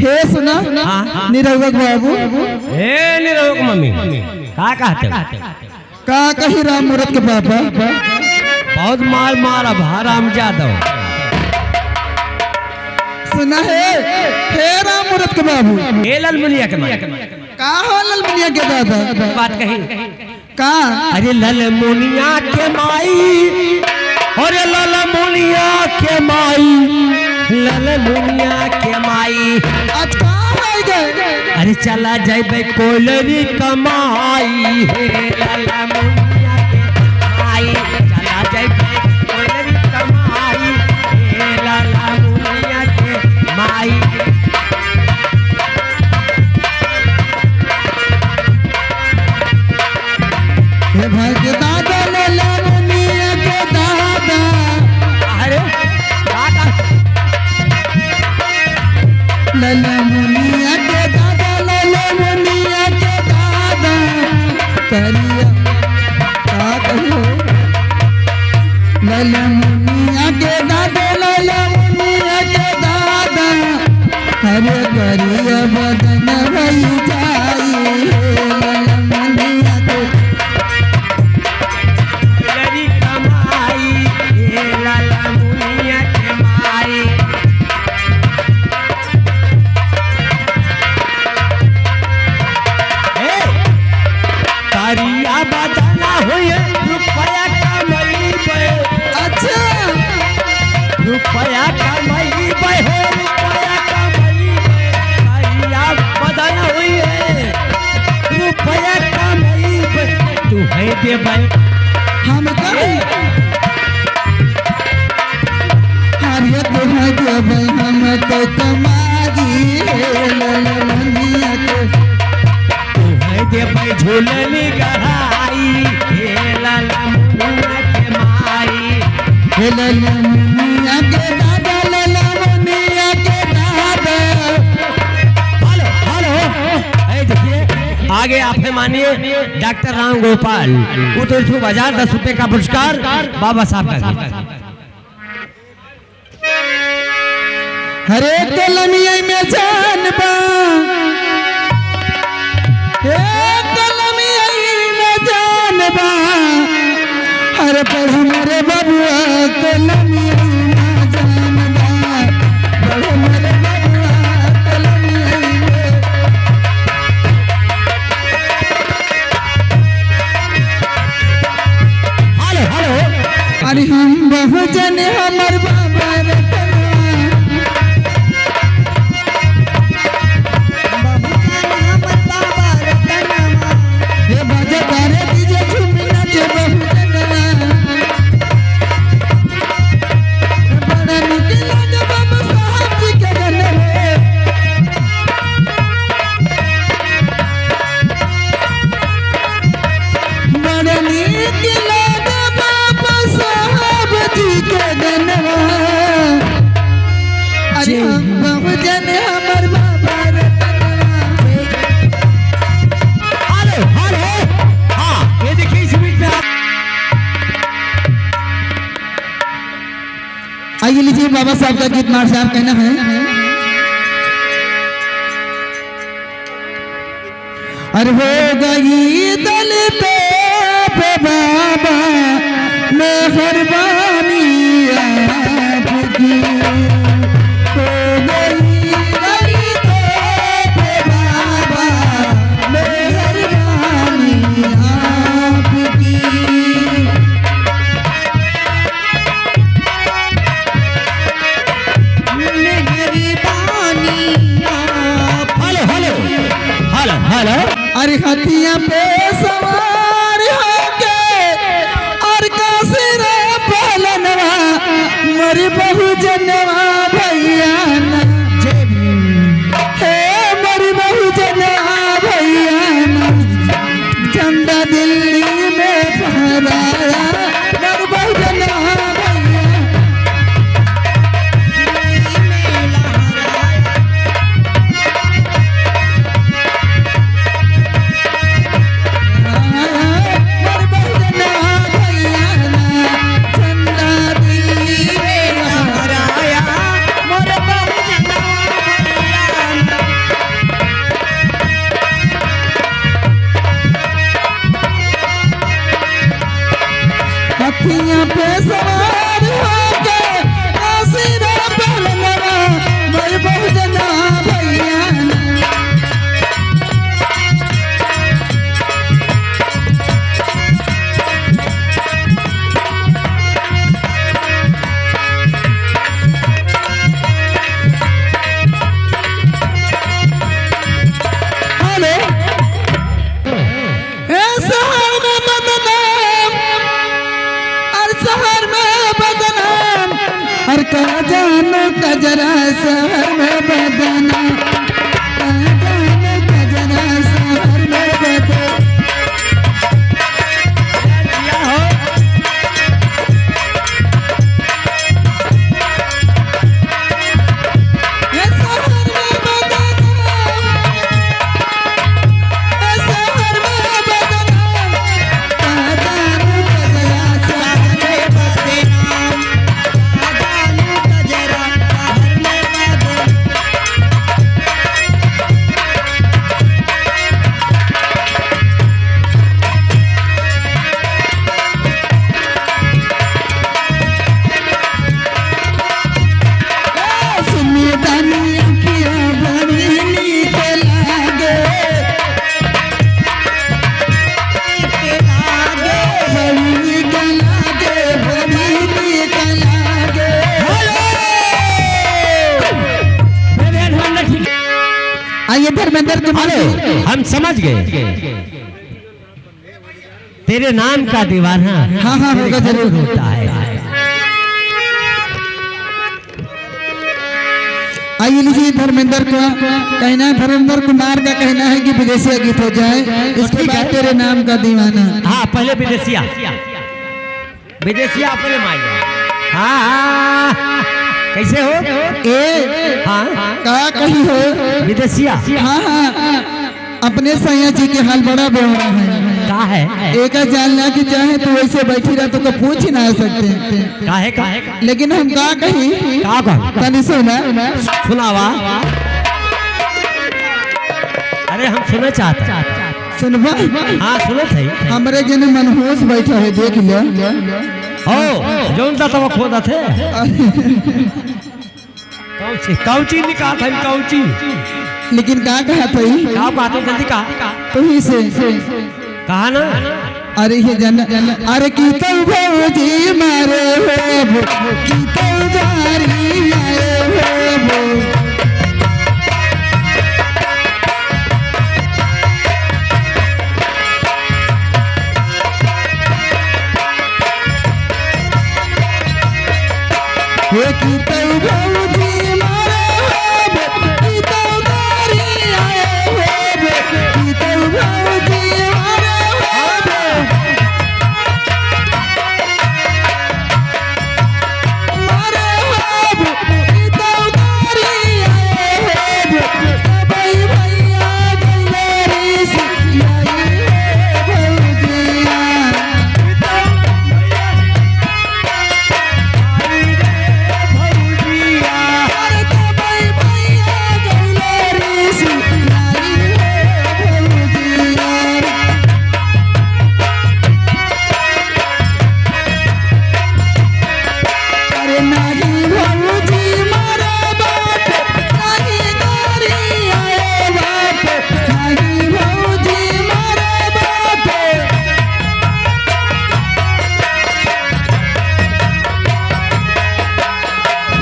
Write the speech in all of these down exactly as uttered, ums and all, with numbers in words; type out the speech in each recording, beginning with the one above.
हे सुना, हाँ, हाँ। निरहुआ के बाबू। हे निरहुआ के मम्मी, का कहते हो? का कही राम मूरत के बाबा? बहुत मार मारब हराम जादव। सुना हे, हे राम मूरत के बाबू। हे ललमुनिया के माई। का हो ललमुनिया के दादा? बात कही। का? अरे ललमुनिया के माई, अरे ललमुनिया के माई, ललमुनिया के माई। आज का होइ गए? अरे चला जाइबे कोयलरी कमाई, हे ललमुनिया के माई, चला जाइबे कोयलरी कमाई, हे ललमुनिया के माई। हे भाई के दादा, ललमुनिया के दादा। अरे, दादा। ललमुनिया के दादा, ललमुनिया के दादा। करिया, का कहियो? ललमुनिया के दादा, ललमुनिया के दादा। अरे करिया बदन भई जाई, हे ललमुनिया के। लरी कमाई, हे ललमुनिया के माई। ए, करिया बदन होई रुपया कमइबे। अच्छा। रुपया कमइबे हो, रुपया कमइबे। करिया बदन होई, रुपया कमइबे। तू है देबे। हम कहीं। अरे तोहर देबै हम तो कमाई, हे ललमुनिया के। तोहर देबै झोलनी गढ़ाई, हे ललमुनिया के माई। हे ललमुनिया के दादा, ललमुनिया के दादा। हेलो, हेलो। ए, देखिए, आगे आप हैं माननीय डॉक्टर राम गोपाल, उतरसू बाजार, दस रुपए का पुरस्कार, बाबा साहब का गीत। हरे कलमिया में जान बा, हे कलमिया में जान बा, हरे पढ़ हमरे बबुआ कलमिया में जान बा, पढ़ हमरे बबुआ कलमिया में। हेलो, हेलो। अरे हम बहुजन हमर बाबा रतनवा। बहुजन हमर बाबा रतनवा। हे बाजा तारे डीजे झूमी नाचे बहुजनवा। बड़ा नीक लागे बाबा साहब जी के गनवा। बड़ा नीक लागे बाबा साहब जी के गनवा। अरे जी। हम बहुजन हमर बाबा रतनवा। हेलो, हेलो। हाँ, ये देखिए इस बीच में आप आइए लीजिए, बाबा साहब का गीत मार साहब कहना है। अरे हो गई दलित पे बाबा मेहरबानी आपकी, हो गई दलित पे बाबा मेहरबानी आपकी। मेहरबानी आप। हेलो, हेलो, हेलो, हेलो। अरे हथिया पे सवार होके और कासिरा पहलनवा, मोर बहुजनवा भैया ना। जय भीम। हे मोर बहुजनवा भैया ना। झंडा दिल्ली में फहराया, मोर बहुजनवा भैया। सवार होके काशी रे पलंगवा, मोर बहुजना भैया ना। हेलो। ए शहर में बदनाम, अरे शहर में बदनाम, अरे का जानू कजरा शहर में बदनाम, का जानू कजरा शहर में बदनाम। आइए धर्मेंद्र तुम्हारे हेलो, हम समझ गए। तेरे नाम का दीवाना हाँ, हाँ, तेरे होगा घर जरूर। होता है। आइए लीजिए, धर्मेंद्र का कहना है, धर्मेंद्र कुमार का कहना है कि विदेशिया गीत हो जाए। इसके ठीक बाद है। तेरे नाम का दीवाना। हाँ, पहले विदेशिया। विदेशिया अपने माई। हाँ, हाँ। कैसे हो? ए, हाँ। का कही हो? विदेशिया। हाँ, हाँ। अपने सैया जी के हाल बड़ा बेवड़ा है। का है? एका जान ला कि चाहे तू ऐसे बैठी रह, तो का पूछ ही ना सकते। का है, का है? लेकिन हम का कही? का कही? तनी सुना। सुनावा। अरे हम सुने चाहते हैं। सुनबा? हाँ, सुनत है। हमरे जने मनहूस बैठा है, देख ले। हो, जौन दा तब खोदा थे। कौची, कौची निकाल है, कौची? लेकिन का कहा था ई? का बात है, जल्दी कहा। तू ही से। कहा ना? अरे ये जन, अरे की तो भौजी मारे हो, की तो गारी मारे हो। हे की तो भौजी मारे हो, की तो गारी आए हो, की तो भौजी मारे हो। अरे नाही भौजी मारा बात, नाही गारी आए बात, नाही भौजी मारा बात।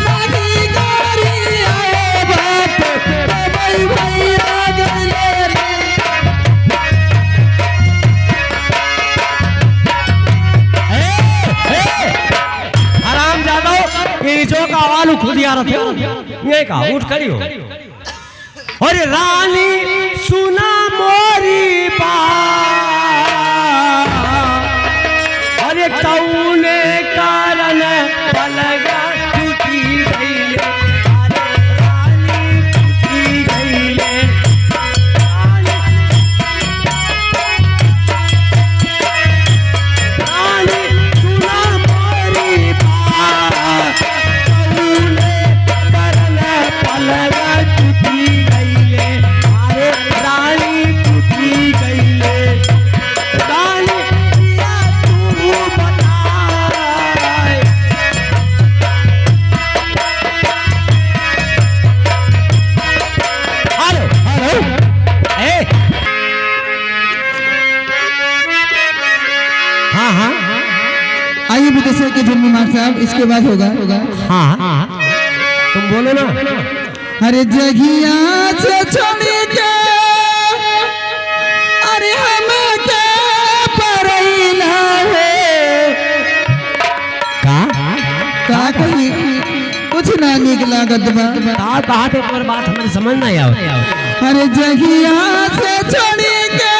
नाही गारी आए बात, तो भाई भैया गले रे। ए, ए, हराम जादो, ये जो का आवाज खुद यार थे, ये का उठ खड़ी हो। अरे रानी सुना मोरी बात, अरे कौने कारण पलगा टूटी गई, अरे रानी टूटी गई। साहब, इसके बाद होगा। हाँ, हाँ। तुम बोलो ना। अरे जगिया से छोड़ के, अरे हमके परैला हो। का? का कही? कुछ ना नीक लागत बा। का कहा थे, पर बात हमरे समझ ना आवत। अरे जगिया से छोड़ के,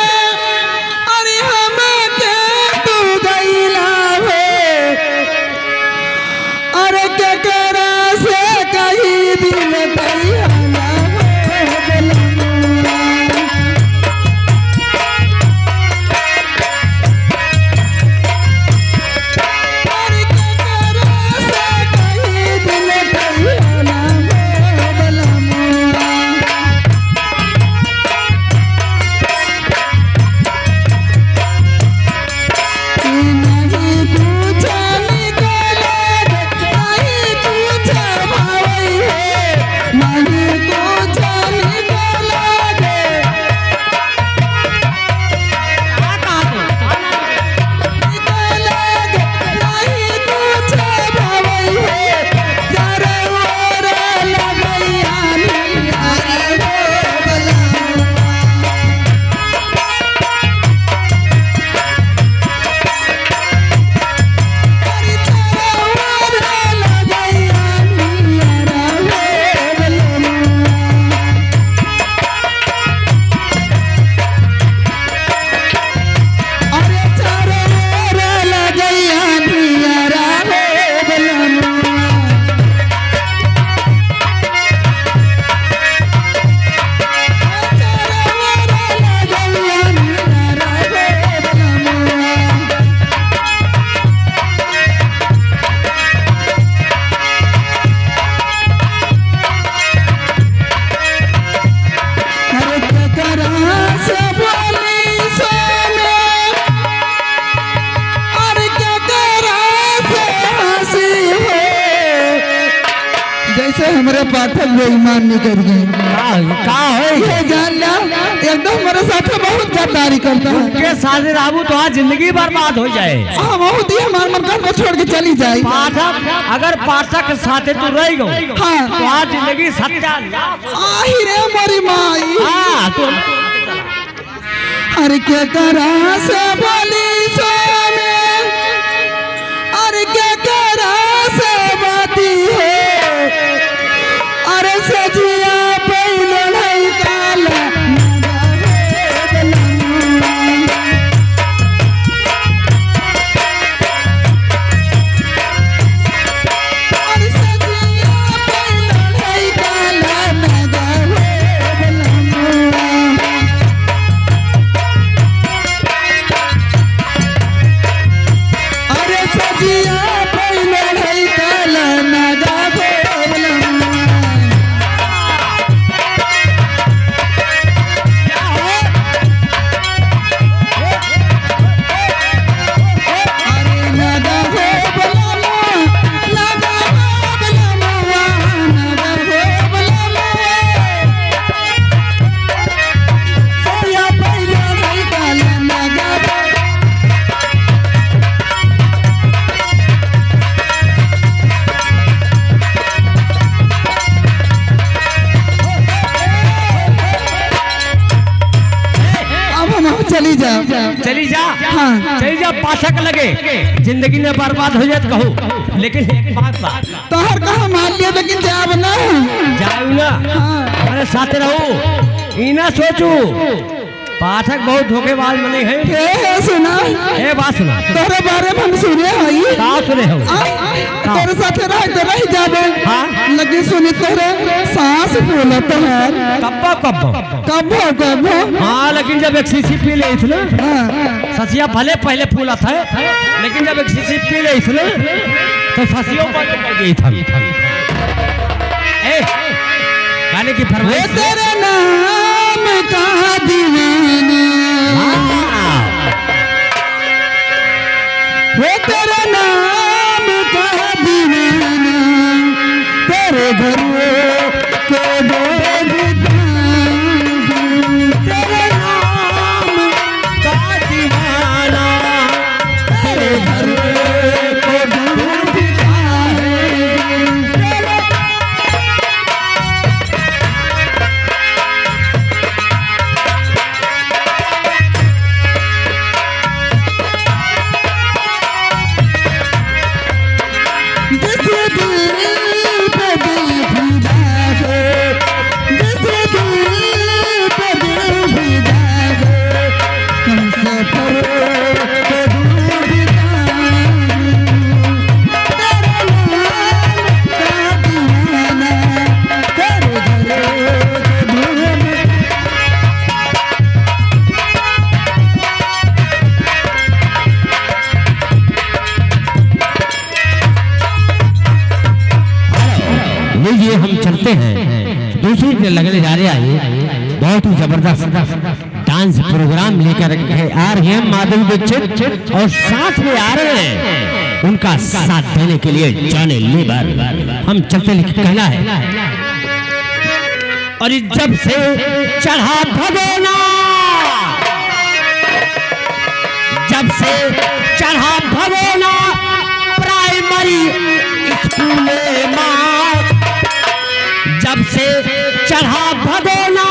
अरे हमके तू गइला हो। अरे केकरा से कही दिल तैयारा हो बलमुआ। अरे केकरा से कही दिल तैयारा हो बलमुआ। जैसे हमरे पाठक बेईमान निकल गए। का होई? का होई? ये जान ला, एकदम हमरे साथे बहुत गद्दारी करता है। उनके साथे रहबू तो आज जिंदगी बर्बाद हो जाए। हाँ, बहुत ही हमार मन कर छोड़ के चली जाए। पाठक, अगर पाठक के साथे तू रह गयो, हाँ। तो आज जिंदगी सत्यानाश। आही रे मोरी माई। हाँ, तू अरे केकरा से बोली स्वामी, अरे केकरा से बाती हो, अरे सजिया पहिले नहीं काला। अब हम चली जा। चली जा। हाँ। चली जा पाठक लगे, जिंदगी में बर्बाद हो जाए तो कहू, लेकिन एक बात बा। तोहर कहा मान लिया, लेकिन जाब ना। जाऊ ना। हाँ। हमारे साथ रहू, ई ना सोचू। पाठक बहुत धोखेबाज मने है। हे, हे, सुना। हे, बात सुना। तोहरे बारे में हम सुने हई। का सुने हो? आ, का? तोहरे साथे रह के रह जाबे। हाँ। लेकिन सुनी, तोहरे सास फूलत है। कब्बो, कब्बो। कब्बो, कब्बो। हाँ, लेकिन जब एक शीशी पी ले इसने, हाँ। ससिया भले पहले फूलत है, लेकिन जब एक शीशी पी ले इसने, तो ससियो बंद कर दी था। ए, गाने की फरमाइश। वो तेरे नाम का दीवाना। हाँ। वो तेरे नाम का दीवाना, तेरे घर को डूबता हूँ। तेरे नाम का दीवाना, तेरे घर को डूबता है, बहुत ही जबरदस्त डांस प्रोग्राम लेकर के आ रहे हैं माधुरी दीक्षित और साथ में आ रहे हैं उनका साथ देने के लिए जॉनी लीवर। हम चलते लेके कहना है। और जब से चढ़ा भगोना, जब से चढ़ा भगोना प्राइमरी स्कूल मा, जब से चढ़ा भगोना